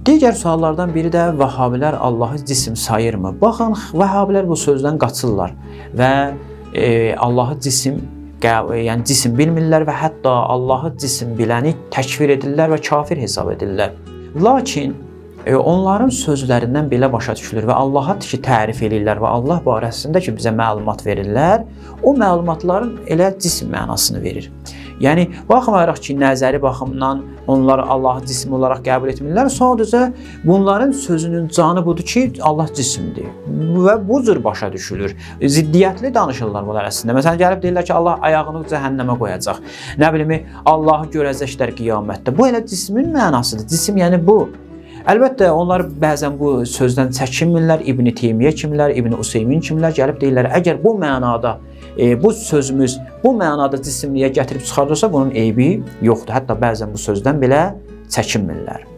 Digər suallardan biri də Vahhabilər Allahı cisim sayırmı? Baxın, Vahhabilər bu sözdən qaçırlar və Allahı cisim, yəni cisim bilmirlər və hətta Allahı cisim biləni təkfir edirlər və kafir hesab edirlər. Lakin onların sözlərindən belə başa düşülür və Allaha ki tərif eləyirlər və Allah barəsində ki bizə məlumat verirlər, o məlumatların elə cisim mənasını verir. Yəni baxmayaraq ki, nəzəri baxımdan onlar Allahı cisim olaraq qəbul etmirlər, sadəcə bunların sözünün canı budur ki, Allah cisimdir və bu cür başa düşülür. Ziddiyyətli danışırlar bunlar əslində. Məsələn, gəlib deyirlər ki, Allah ayağını cəhənnəmə qoyacaq. Nə bilim, Allahı görəcəklər qiyamətdə. Bu elə cismin mənasıdır. Cisim yəni bu. Əlbəttə onlar bəzən bu sözdən çəkinmirlər. İbn Teymiyyə kimlər, İbn Useymin kimlər gəlib deyirlər, əgər bu mənada bu sözümüz bu mənada cisimliyə gətirib çıxardırsa bunun eybi yoxdur. Hətta bəzən bu sözdən belə çəkinmirlər.